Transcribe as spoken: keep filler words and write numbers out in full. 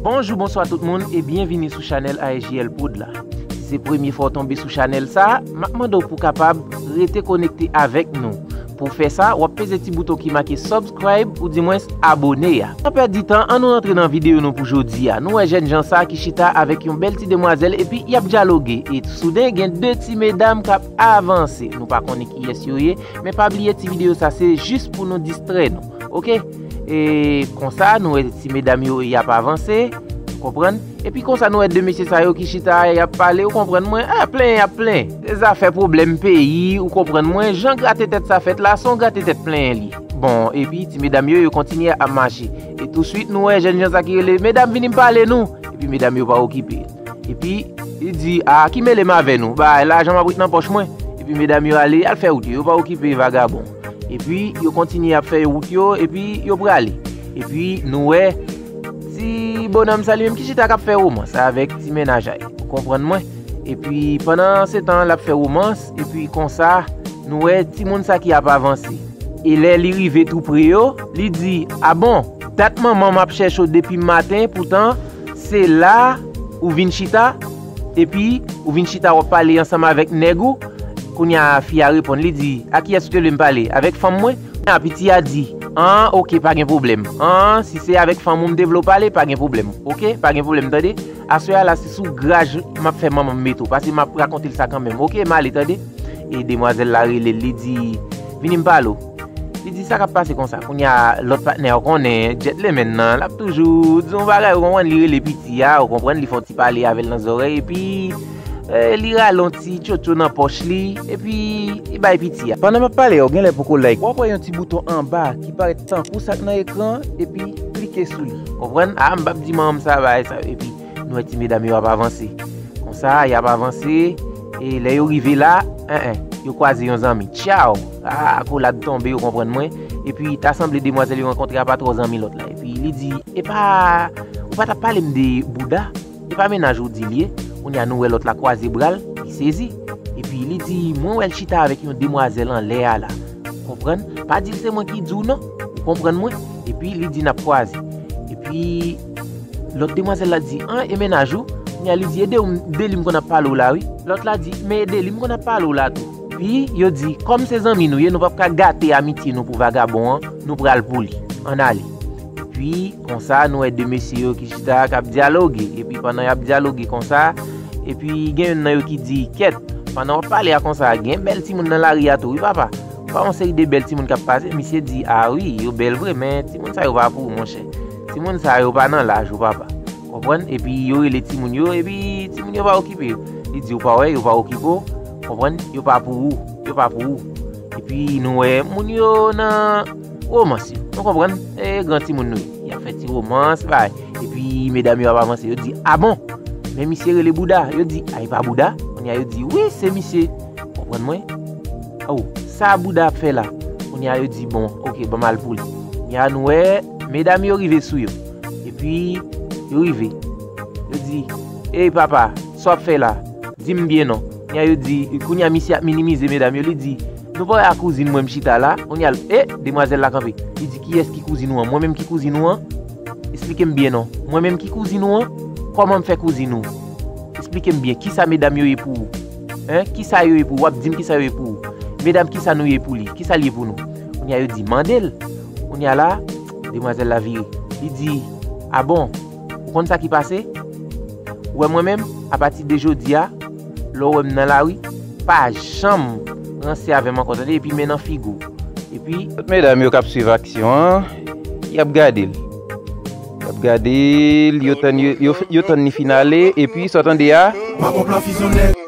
Bonjou, bonswa tout moun e byenvini sou chanèl A S J L Prod la. Si se premye fwa w tonbe sou chanèl sa a, m ap mande w pou w kapab rete konekte avèk nou. Pou w fè sa, w ap peze ti bouton ki make subscribe oudimwens abone a. San pèdi tan, ann nou rantre nan videyo nou pou jodi a. Nou wè jènjan sa a ki chita avèk yon bèl ti demwazèl epi y ap dyaloge. E souden, gen de ti medam k ap avanse. Nou pa konnen kiyès yo ye, men pa bliye ti videyo sa se jis pou nou distrè nou. Oke? E konsa, nou wè ti medam yo, y ap avanse, ou konprann? Epi konsa, nou wè de mesye sa yo ki chita, y ap pale, ou konprann mwen? A, plenyen y ap plenyen. Se zafè pwoblèm peyi, ou konprann mwen? Jan grate tèt sa fèt la, se yon grate tèt plenyen li. Bon, epi ti medam yo, yo kontinye ap mache. E touswit, nou wè jènjan sa ki rele, "Medam, vini m pale nou!" Epi medam yo pa okipe. Epi, li di, "A, ki mele m avè nou? Bay lajan m ap ret nan pòch mwen." Epi medam yo ale, al fè wout yo, yo pa okipe vagabon. Epi, yo kontinye ap fè wout yo, epi yo prale. Epi, nou wè, ti bonòm sa li menm ki chita k ap fè womans avèk ti mennaj a li. Ou konprann mwen? Epi, pandan se tan, l ap fè womans, epi konsa, nou wè timoun sa ki ap avanse. E lè li rive tou pre yo, li di, "A bon, dat manman m ap chèche w depi maten, poutan se la ou vin chita, epi ou vin chita w ap pale ansanm avèk nèg ou." Kounye a, fi a reponn, li di, "A kiyès ou te vle m pale? Avèk fanm mwen?" Kounye a, piti a di, "An, oke, pa gen pwoblèm. An, si se avèk fanm ou m te vle w pale, pa gen pwoblèm. Oke, pa gen pwoblèm, tande? Aswè a la, se sou graj m ap fè manman m mete w, paske m ap rakonte l sa kanmenm. Oke, m ale, tande?" E demwazèl la rele l, li di, "Vini m pale w." Li di, "Sa k ap pase konsa?" Kounye a, lòt patnè a, ou konnen, gentleman nan, l ap toujou di yon bagay, ou konprann, li rele piti a, ou konprann, li fè yon ti pale avè l nan zòrèy, epi, eh, li rale yon ti tchotcho nan pòch li, epi li bay piti a. Pandan m ap pale a, ou genlè poko like. W ap wè yon ti bouton anba ki parèt tankou sa k nan ekran, epi klike sou li. Konprann? A, m p ap di manman m sa, bagay sa, epi nou wè ti medam yo ap avanse. Konsa, y ap avanse, e lè yo rive la, en, en, yo kwaze yon zanmi. Tchaw! A, akolad tonbe, yo konprann mwen. Epi, ta sanble demwazèl yo rankontre a pa twò zanmi lòt la. Epi, li di, "E pa, ou pa t ap pale m de bouda? E pa mennaj ou di l ye?" Kounye a, nou wè lòt la kwaze bra l, li sezi. Epi, li di, "Mwen wè l chita avèk yon demwazèl anlè a la." Konprann? Pa di l se mwen ki di w non. Ou konprann mwen? Epi, li di, "N ap kwaze." Epi, lòt demwazèl la di, "An, e mennaj ou?" Kounye a li di, "E de ou m, de li m konn ap pale w la, wi." Lòt la di, "Men e de li m konn ap pale w la tou." Epi yo di, "Kòm se zanmi nou ye, nou p ap ka gate amitye nou pou vagabon an, nou pral pou li. Ann ale." Epi, konsa, nou wè de mesye yo ki chita, k ap dyaloge. Epi pandan y ap dyaloge konsa, epi gen youn nan yo ki di, "Kèt, pandan w ap pale a konsa, gen bèl timoun nan lari a tou, wi, papa." Pa yon seri de bèl timoun k ap pase, misye di, "A wi, yo bèl vre, men timoun sa yo pa pou ou, monchè. Timoun sa yo pa nan laj ou, papa." Konprann? Epi yo rele timoun yo, epi timoun yo pa okipe yo. Li di, "Ou pa wè, yo pa okipe w. Konprann? Yo pa pou ou. Yo pa pou ou." Epi nou wè moun yo nan womans yo. Nou konprann? E gran timoun nou ye. Y ap fè ti womans, bay. Epi medam yo ap avanse, yo di, "A bon? Men misye rele bouda." Yo di, "A, e pa bouda?" Kounye a yo di, "Wi, se misye." Konprann mwen? Oh, sa bouda ap fè la? Kounye a yo di, "Bon, oke, ban m al pou li." Kounye a nou wè, medam yo rive sou yo. Epi, yo rive. Yo di, "Ey, papa, sa w ap fè la? Di m byen non." Kounye a yo di, kounye a misye ap minimize medam yo, li di, "Nou pa wè a kouzin mwen m chita la?" Kounye a, e, demwazèl la kanpe. Li di, "Kiyès ki kouzin ou an? Mwen menm ki kouzin ou an? Esplike m byen non. Mwen menm ki kouzin ou an? Kòman m fè kouzin ou? Esplike m byen, kisa medam yo ye pou ou? Hen? Kisa yo ye pou ou? W ap di m kisa yo ye pou ou. Medam, kisa nou ye pou li? Kisa l ye pou nou?" Kounye a yo di, "Mande l." Kounye a la, demwazèl la vire. Li di, "A bon? Ou konn sa ki pase? Ou wè mwen menm, apati de jodi a, lè w wè m nan lari, pa janm ranse avè m ankò, tande, epi men nan figi w." Epi, lòt medam yo k ap swiv aksyon an, y ap gade l. Y ap gade l, yo tann, yo, yo, yo tann li fin ale, epi sa w tande a, Makonplan fizyon nèg.